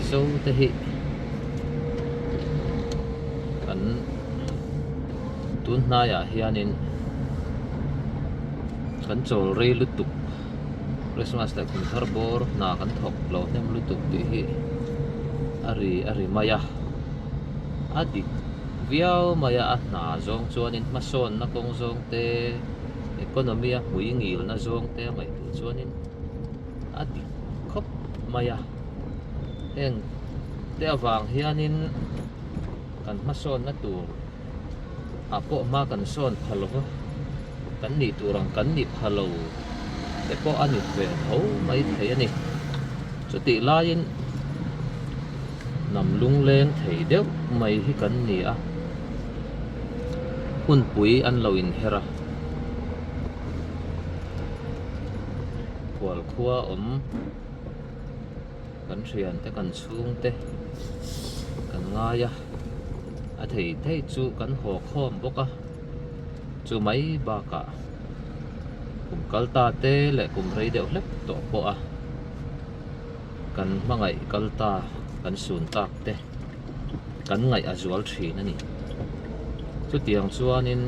Mizo te hi kan tun hnaiah hianin kan chawl rei lutuk Christmas leh kum thar bawr hna kan thawk lo hnem lutuk tih hi a ri a ri mai a a dik viau mai a a hna zawng chuanin hmasawnna kawng zawng te economy a hmui ngilna zawng te a ngaihtuah chuanin a dik khawp mai a heng te avang hianin kan hmasawnna tur ah pawh hma kan sawn pha lo va kan nih tur ang kan ni pha lo te pawh a ni ve tho mai thei a ni chutih laiin hnam lungleng thei deuh mai hi kan ni a hunpui an lo inher a. Khual khua awm kan thian te kan chhung te kan ngai a a thei thei chu kan haw khawm bawk a chu mai bakah kum kal ta te leh kum rei deuh hlek tawh pawh a kan hmangaih kal ta kan sun tak te kan ngaih a zual thin a ni chutiang chuanin.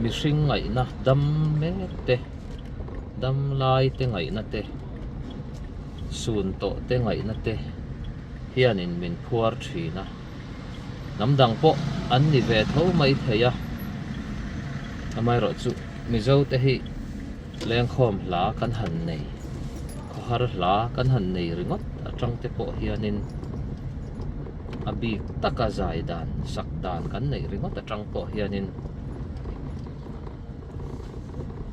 Mihring ngaihna dam mek te, dam lai te ngaihna te, sun tawh te ngaihna te hianin min phuar thin a. Hnam dang pawh an ni ve tho mai thei a, amaherawhchu Mizo te hi lengkhawm hla kan han nei, khawhar hla kan han nei ringawt atang te pawh hianin a bik taka zai dan, sak dan kan neih ringawt atang pawh hianin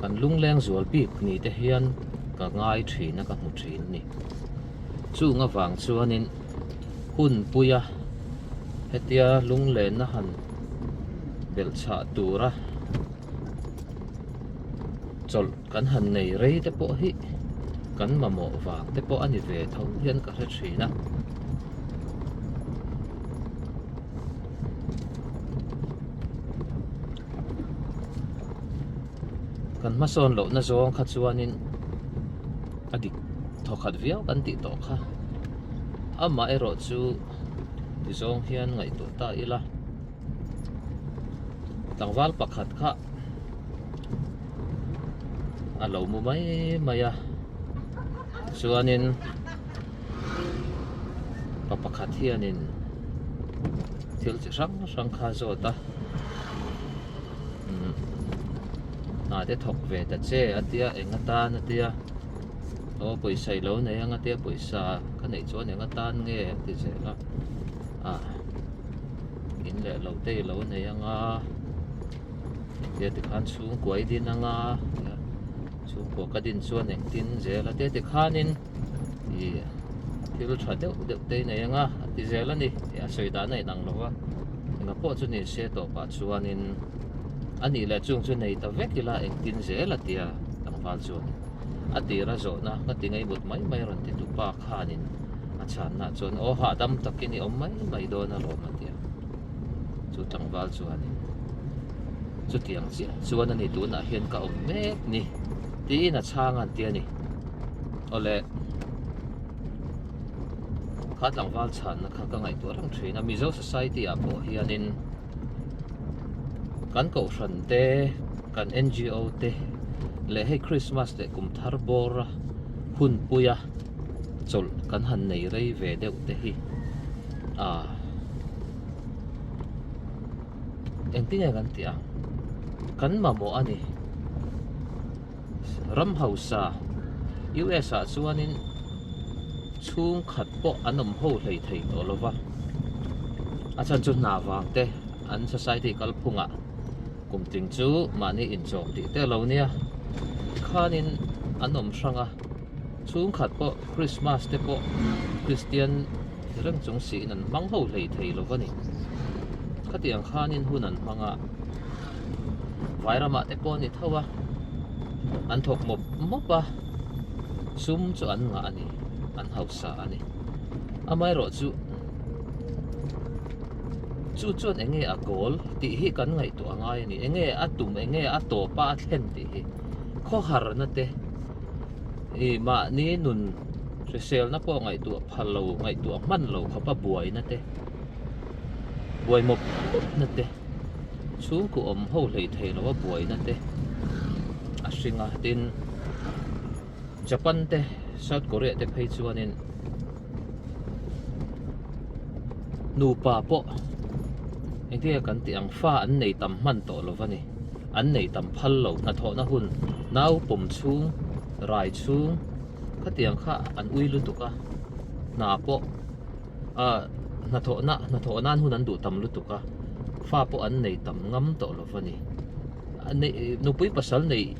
kan lungleng zual bik ni te hian ka ngai thin a ka hmu thin a ni. Chung avang chuanin hun puia hetia lunglenna han belh chhah tura chawlh kan han nei rei te pawh hi kan mamawh vang te pawh a ni ve tho hian ka hre thin a. Kan hmasawn lohna zawng kha chuanin a dik thawkhat viau kan tih tawh kha amaherawh chu ti zawng hian ngaihtuah ta ila tlangval pakhat kha a lo mu mai mai a chuanin pa pakhat hianin thil chi hrang hrang kha a zawt a umm hna te thawk ve ta che a tia eng atan a tia aw pawisa i lo nei ang a tia pawisa ka neih chuan eng atan nge a ti zel a ah in leh lo te i lo nei ang a tia tikhan chhungkua i din ang a chhungkua ka din chuan engtin zel a tia tikhanin ih thil tha deuh deuh te i nei ang a a ti zel a ni tih a sawi dan a inang lo va engah pawh chu ni se tawpah chuanin a nih leh chung chu nei ta vek ila engtin zel a tia tlangval chuanin a tir a zawhna ka ti ngaihmut mai mai a rawn ti tu pa khanin a chhanna chuan aw hahdam takin i awm mai mai dawn alawm a tia chu tlangval chuanin chutiang chiah chuan a ni tunah hian ka awm mek ni tiin a chhang a an ti a ni. Awle kha tlangval chhanna kha ka ngaihtuah reng thin a Mizo society ah pawh hianin kan kohhran te kan N_G_O te leh hei Christmas leh kum thar bawr a hun pui a chawlh kan han nei rei ve deuh te hi ah engtin nge kan tih ang kan mamawh a ni. Ram hausa US ah chuanin chhungkhat pawh an awm ho hlei thei tawh lo va, a chhan chu hna vang te an society kalphungah kum tling chu mahni inchawm tih te lo nia khanin an awm hrang a, chhungkhat pawh Christmas te pawh Christian reng chung siin an hmang ho hlei thei lo va ni. Khatiang khanin hun an hmang a. Vairamah te pawh a ni tho a, an thawk mawp mawp a, sum chu an ngah a ni, an hausa a ni. Amaherawh chu chu chuan eng nge a goal tih hi kan ngaihtuah a ngai a ni, eng nge a tum, eng nge a tawp a a thlen tih hi khawharna te ih mahni nun. Hriselna pawh ngaihtuah phal lo, ngaihtuah hman lo khawpa buaina te, buai mawp mawpna te, chhungkaw awm ho hlei thei loa buaina te a hring a. Tin, Japan te, South Korea te phei chuanin nupa pawh engtin nge kan tih ang fa an nei tam hman tawh lo va ni. An nei tam phal lo hnathawhna hun nau pawm chhung, rai chhung khatiang kha an ui lutuk a, hna pawh ah hnathawhna hnathawh nan hun an duh tam lutuk a, fa pawh an nei tam ngam tawh lo va ni. Nupui pasal nei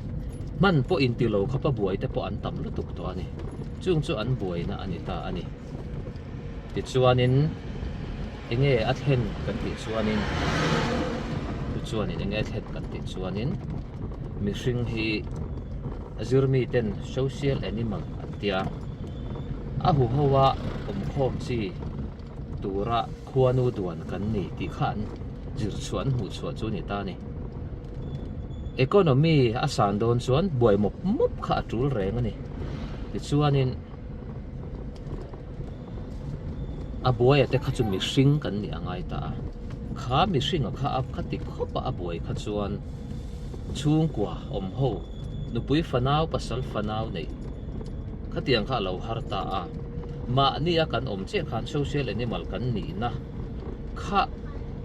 hman pawh inti lo khawpa buai te pawh an tam lutuk tawh a ni. Chung chu an buaina a ni ta a ni. Tichuanin enge a thlen kan tih chuanin tichuanin enge a thlen kan tih chuanin mihring hi a zirmi ten social animal an tia a huho a awmkhawm chi tura khuanu duan kan ni tih kha an zir chhuah an hmuh chhuah chu a ni ta a ni. Economy a san dawn chuan buai mawp mawp kha a tul reng a ni. Tichuanin a buaia te kha chu mihring kan nih a ngai ta a, kha mihringa kha a khati khawp a a buai kha chuan chhungkua awm ho nupui fanau pasal fanau neih khatiang kha a lo har ta a, mahni a kan awm chiah khan social animal kan nihna kha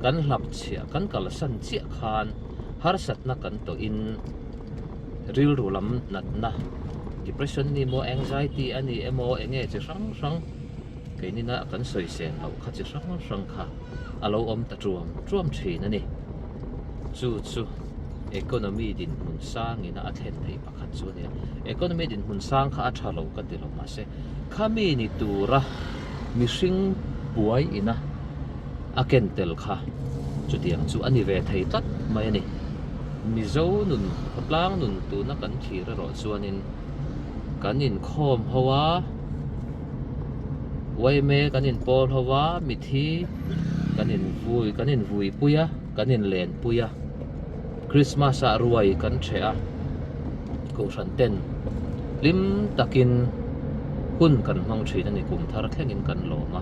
kan hlap chhiah kan kalsan chiah khan harsatna kan tawhin rilru lam natna depression ni emaw anxiety a ni emaw eng nge chi hrang hrang keinina kan sawi sen loh kha chi hrang hrang kha a lo awm ta tuam tuam thin a ni. Chu chu economy dinhmun sangina a thlen theih pakhat chu a ni a, economy dinhmun sang kha a tha lo ka ti lo mahse khami ni tura mihring buai ina a ken tel kha chutiang chu a ni ve thei tlat mai a ni. Mizo nun khawtlang nun tuna kan thlir erawh chuanin kan inkhawm ho a, uaime kan inpawl ho a, mithi kan invui kan invuipui a, kan inlenpui a, Christmas ah ruai kan ṭheh a, kohhran ten hlim takin hun kan hmang ṭhin a ni kum thar thlengin kan lawm a.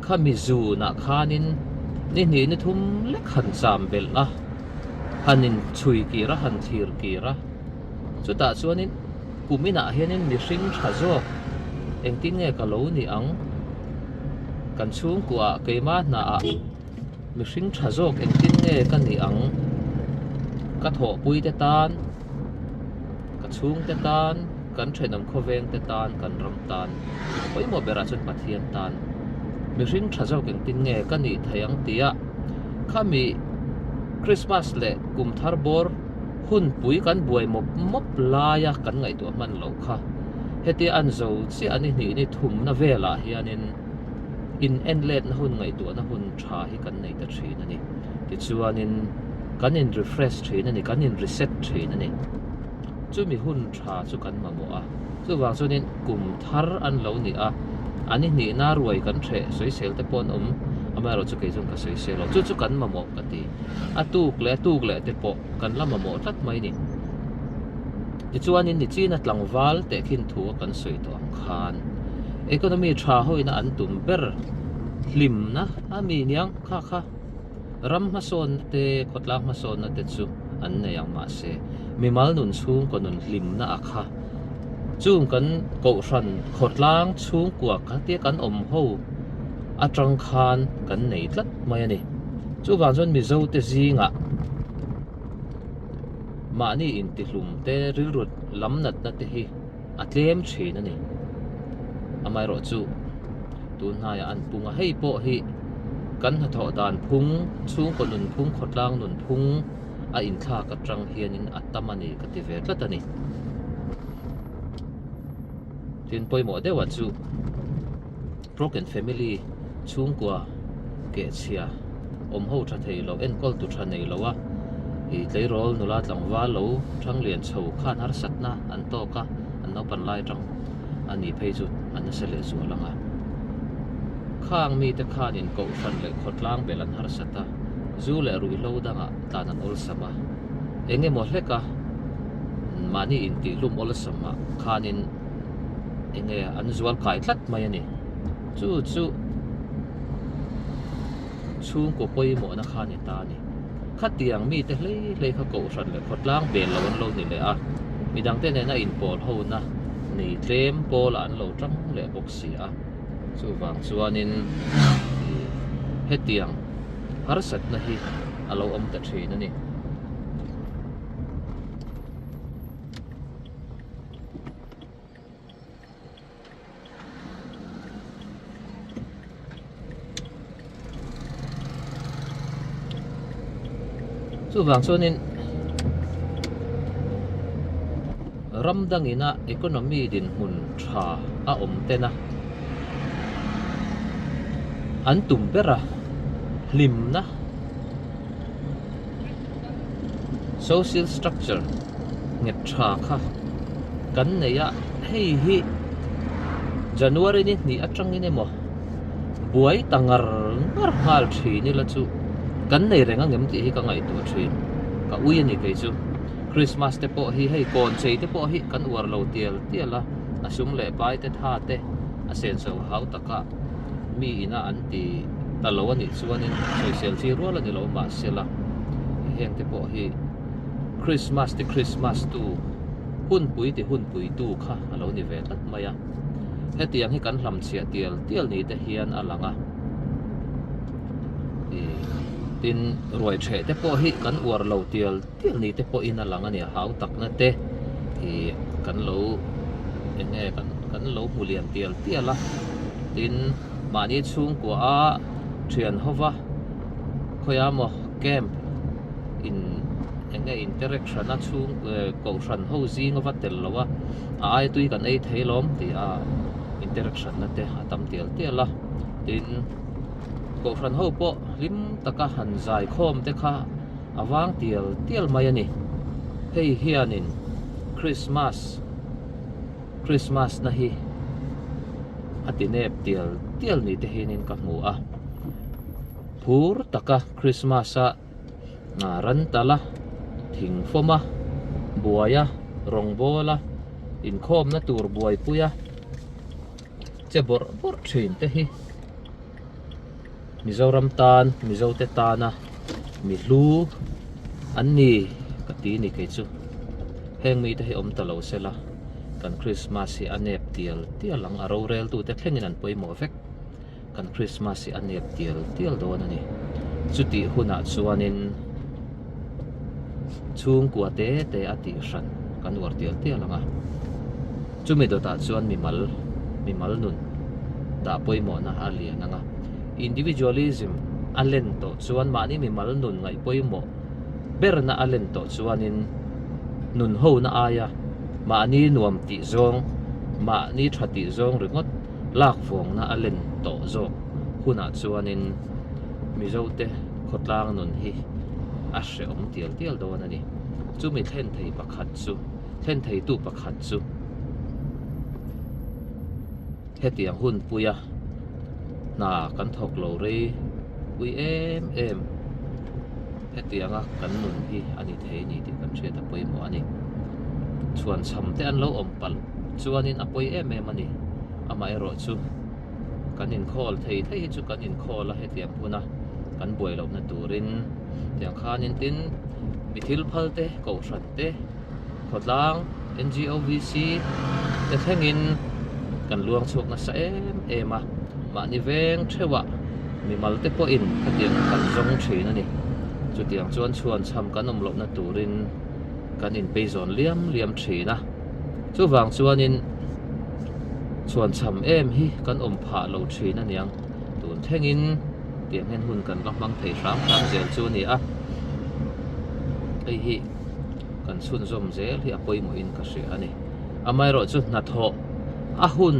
Khami zunah khanin ni hnih ni thum lek han cham belh a, han inchhui kir a, han thlir kir a. Chutah chuanin kum inah hianin mihring tha zawk engtin nge ka lo ni ang? Kan chhungkuah keimah hnaah mihring tha zawk engtin nge ka ni ang? Ka thawhpui te tan, ka chhungte tan, kan thenawm khawveng te tan, kan ram tan, pawimawh berah chuan Pathian tan mihring tha zawk engtin nge ka nih theih ang tia khami Christmas leh kum thar bawr hunpui kan buai mawp mawp laia kan ngaihtuah hman loh kha hetia an zo chiah a ni hnih ni thumna velah hianin in en letna hun ngaihtuahna hun tha hi kan nei ta thin a ni. Tichuanin kan in refresh thin a ni, kan in reset thin a ni. Chumi hun tha chu kan mamawh a, chuvang chuanin kum thar an lo ni a, an i hnihna ruai kan hreh sawisel te pawh an awm, amaherawhchu kei chuan ka sawisel lo, chu chu kan mamawh ka ti. A tuk leh a tuk leh te pawh kan la mamawh tlat mai a ni. Tichuanin nichina tlangval tehkhin thu a kan sawi tawh ang khan economy tha hoina an tum ber hlimna a mi niang kha kha ram hmasawnna te khawtlang hmasawnna te chu an nei ang mahse mimal nun chhungkaw nun hlimna a kha chung kan kohhran khawtlang chhungkua khatia kan awm ho atang khan kan nei tlat mai a ni chuvang chuan Mizo te zingah mahni intihlum te rilru lam natna te hi a tlem thin a ni. Amaherawhchu tun hnaiah an pung a, hei pawh hi kan hnathawh dan phung, chhungkaw nun phung, khawtlang nun phung a inthlak atang hianin a tam a ni ka ti ve tlat a ni. Tin pawimawh deuhah chu broken family chhungkua kehchhia awm ho tha thei lo enkawl tu tha nei lo a ih tleirawl nula tlangval lo thanglian chho khan harsatna an tawk a an naupan lai atang a nih phei chu an nasa leh zual ang a khang mite khanin kohhran leh khawtlang bel an harsat a zu leh ruihhlo dangah tlan an awlsam a eng emaw hlek a mahni intihhlum awlsam ah khanin. enge an zual kai tlat mai a ni. Chu chu chhungkaw pawimawhna kha a ni ta a ni. Khatiang mite hlei hlei kha kohhran leh khawtlang bel lo an lo ni leh a, midangte nena inpawl hona nei tlem pawlah an lo tang leh bawk si a. Chuvang chuanin ih hetiang harsatna hi a lo awm ta thin a ni. Chuvang chuanin ram dangina economy dinhmun tha a awm ten a, an tum ber a hlimna social structure nghet tha kha kan nei a, hei hi January ni hnih atangin emaw buai ta ngar ngar nghal thin ila chu kan nei reng angem tih hi ka ngaihtuah thin ka ui a ni kei chu Christmas te pawh hi hei kawn chei te pawh hi kan uar lo tial tial a a sum leh pai te tha te a senso hau taka mi ina an ti ta lo a nih chuanin sawisel chi rual a ni lo mahsela heng te pawh hi Christmas ti Christmas tu hunpui ti hunpui tu kha a lo ni ve tlat mai a hetiang hi kan hlamchhiah tial tial ni te hian a lang a ih tin ruai ṭheh te pawh hi kan uar lo tial tial ni te pawhin a lang a ni a hau takna te ih kan lo eng nge kan kan lo hmu lian tial tial a tin mahni chhungkua a thian hova khawiah maw camp in eng nge interaction a chhung eh kohhran ho zing ava tel lo a a ai tui kan ei thei lawm tih a interaction na te a tam tial tial a tin kohhran ho pawh hlim taka han zai khawm te kha a vang tial tial mai a ni hei hianin Christmas Christmas na hi a ti nep tial tial ni te hianin ka hmu a phur taka Christmas a ran tal a thing fawm a buai a rawngbâwl a inkhawmna tur buaipui a che bawrh bawrh thin te hi Mizoram tan Mizo te tana mi hlu an ni ka ti a ni kei chu heng mite hi awm ta lo sela kan Christmas hi a nep tial tial ang a rorel tute thlengin an pawimawh vek. Kan Christmas hi a nep tial tial dawn a ni. Chutih hunah chuanin chhungkua te te a tih hran kan uar tial tial ang a. Chumi dawtah chuan mimal mimal nun dah pawimawhna a lian ang a. Individualism a len tawh chuan mahni mimal nun ngaih pawimawh berna a len tawh chuanin nun hona aia mahni nuam tih zawng mahni tha tih zawng ringawt lak vawngna a len tawh zawk hunah chuanin Mizote khawtlang nun hi a hrehawm tial tial dawn a ni. Chumi thlen thei pakhat chu, thlen theitu pakhat chu hetiang hun puia hna kan thawk lo rei pui em em hetianga kan nun hi a ni thei a ni tih kan hriat a pawimawh a ni. Chhuanchham te an lo awm palh. Chuanin a pawi em em a ni. Amaherawhchu kan inkhawl thei thei hi chu kan inkhawl a hetiang huna kan buai lohna turin tiang khanin tin mi thil phal te kohhran te khawtlang NGO VC te thlengin kan luang chhuak nasa em em a mahni veng theuhah mimal te pawhin khatiang kan zawng thin a ni. Chutiang chuan chhuanchham kan awm lohna turin kan inpeizawn liam liam thin a. Chuvang chuanin chhuanchham em hi kan awm phah lo thin a niang. Tun thlengin tiang hian hun kan va hmang thei hram hram zel chu a ni a. Hei hi kan chhunzawm zel hi a pawimawhin ka hria a ni. Amaherawhchu hnathawh a hun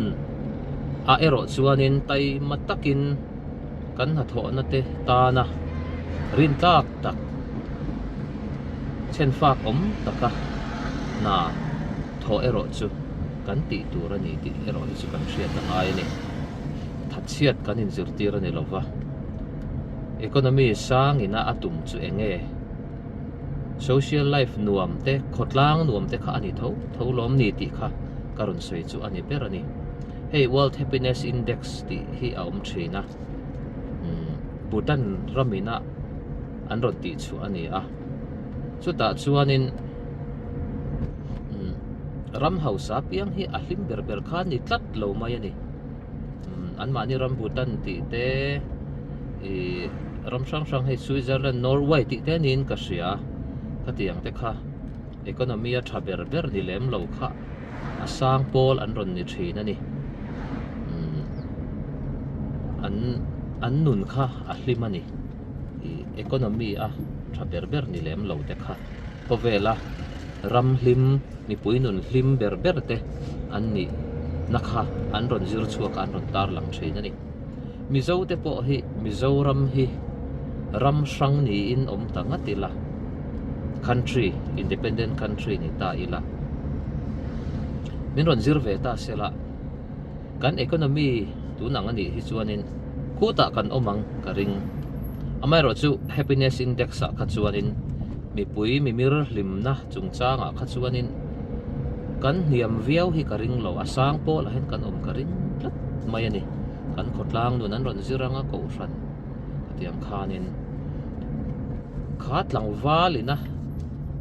ah erawh chuanin taima takin kan hnathawhna te tana rintlak tak chhenfak awm taka hna thawh erawh chu kan tih tur a ni tih erawh hi chu kan hriat a ngai a ni. Thatchhiat kan inzirtir a ni lo va, economy sangina a tum chu eng nge? Social life nuam te, khawtlang nuam te kha a ni tho tho lawm ni tih kha ka rawn sawi chu a ni ber a ni. Hei World Happiness Index tih hi a awm thin a, Bhutan ramina an rawn tih chhuah a ni a. Chutah chuanin ram hausa piang hi a hlim ber ber kha ni tlat lo mai a ni. Anmahni ram Bhutan tih te ih ram hrang hrang hei Switzerland, Norway tih te niin ka hria khatiang te kha economy a tha ber ber ni lem lo kha a sang pawl an rawn ni thin a ni. An an nun kha a hlim a ni. Ih economy a tha ber ber ni lem lo te kha khawvela ram hlim mipui nun hlim ber ber te an nih na kha an rawn zir chhuak a an rawn tar lang thin a ni. Mizo te pawh hi Mizoram hi ram hrang niin awm ta ngat ila country independent country ni ta ila min rawn zir ve ta se la kan economy tun ang a nih hi chuanin khutah kan awm ang ka ring. Amaherawhchu happiness index ah kha chuanin mipui mimir hlimna chungchangah kha chuanin kan hniam viau hi ka ring lo, a sang pawlah hian kan awm ka ring tlat mai a ni. Kan khawtlang nun an rawn zir anga kohhran khatiang khanin kha tlangval ina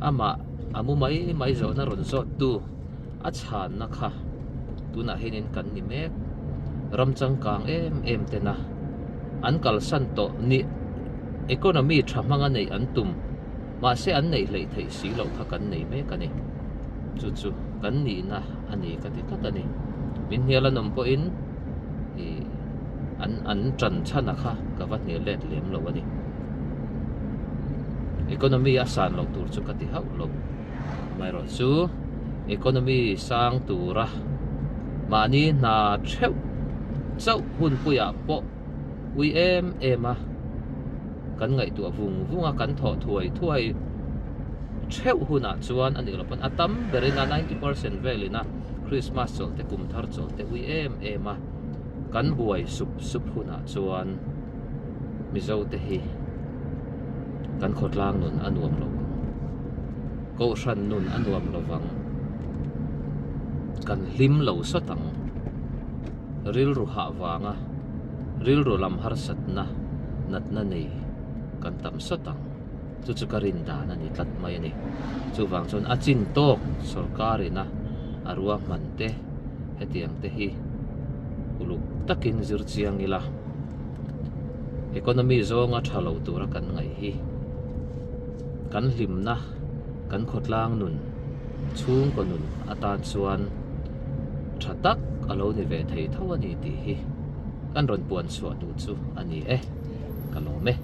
amah a mu mai mai zawhna rawn zawt tu a chhanna kha tunah hianin kan ni mek. Ram changkang em em tena an kalsan tawh ni economy tha hmanga neih an tum. Mahse an neih hleih theih si loh kha kan nei mek a ni. Chu chu kan nihna a ni ka ti tlat a ni. Min hnial an awm pawhin ih an an tan chhan a kha ka va hnial let lem lo a ni. Economy a san loh tur chu ka ti hauh lo. Amaherawh chu economy sang tura mahni hna theuh chauh hunpuiah pawh ui em em a. Kan ngaihtuah vung vung a, kan thawh thuai thuai theuh hunah chuan a nih loh pawn a tam berin a 90% velin a Christmas chawlh te kum thar chawlh te ui em em a, kan buai sup sup hunah chuan Mizo te hi kan khawtlang nun a nuam lo ang, Kohhran nun a nuam lo vang, kan hlim lo sawt ang, rilru hah vanga. Rilru lam harsatna natna nei kan tam sawt ang. Chu chu ka rin dan a ni tlat mai a ni. Chuvang chuan a chin tawk sorkarina a ruahman te hetiang te hi uluk takin zir chiang ila economy zawnga tha lo tura kan ngaih hi kan hlimna kan khawtlang nun chhungkaw nun atan chuan tha tak a lo ni ve thei tho a ni tih hi kan rawn puan chhuah duh chu a ni e, ka lawm e.